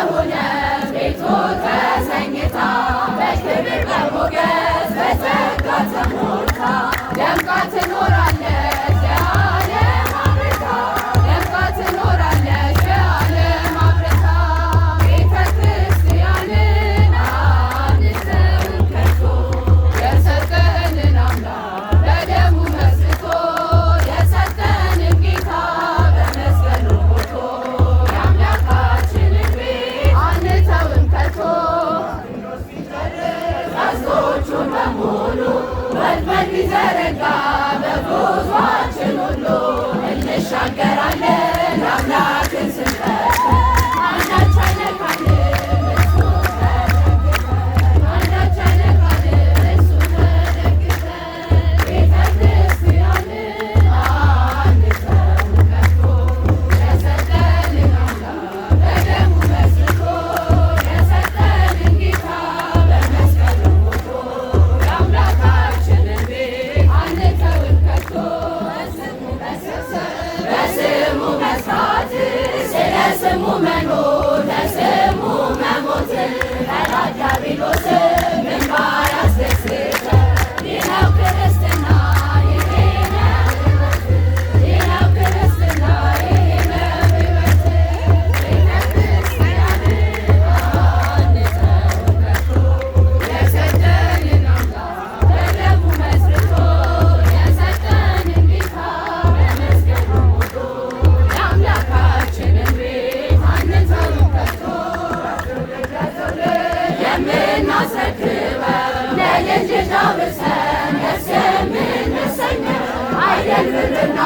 በሆነ ቤቱ ተሰኝታ፣ በክብር በሞገስ በጸጋ ተሞልታ ደምቃ ትኖራለች ለዓለም አብርታ፣ ደምቃ ትኖራለች ለዓለም አብርታ። ቤተ ክርስቲያንን አንተውም ከቶ፣ የሰጠንን አምላክ በደሙ መስርቶ፣ የሰጠንን ጌታ በመስቀሉ ሞቶ፣ የአምላካችንን ቤት አንተውም ከቶ። ቀስቶቹን በሙሉ ወጥመድ ቢዘረጋ በጉዟችን ሁሉ፣ እንሻገራለን አምላክን ስንከተል። አንዳች አይነካንም እሱ ተደግፈን፣ አንዳች አይነካንም እሱ ተደግፈን። ቤተ ክርስቲያንን አንተውም ከቶ፣ የሰጠንን አምላክ በደሙ መስርቶ፣ የሰጠንን ጌታ በመስቀሉ ሞቶ፣ የአምላካችንን ቤት አንተውም ከቶ። በስሙ መስራት፣ ስለ ስሙ መኖር፣ ለስሙ መሞት፣ ጠላት ዲያብሎስን ግንባር ያስደስተ። ይኸው ክርስትና፣ ይሄ ነው ሕይወት። ይኸው ክርስትና፣ ይሄ ነው ሕይወት። ቤተ ክርስቲያንን አንተውም ከቶ፣ የሰጠንን አምላክ በደሙ መስርቶ፣ የሰጠንን ጌታ በመስቀሉ ሞቶ፣ የአምላካችንን ቤት አንተውም ከቶ። የምናስረክበው ለልጅ ልጅ አውርሰን ደስ የምንሰኘው አይደል ብርና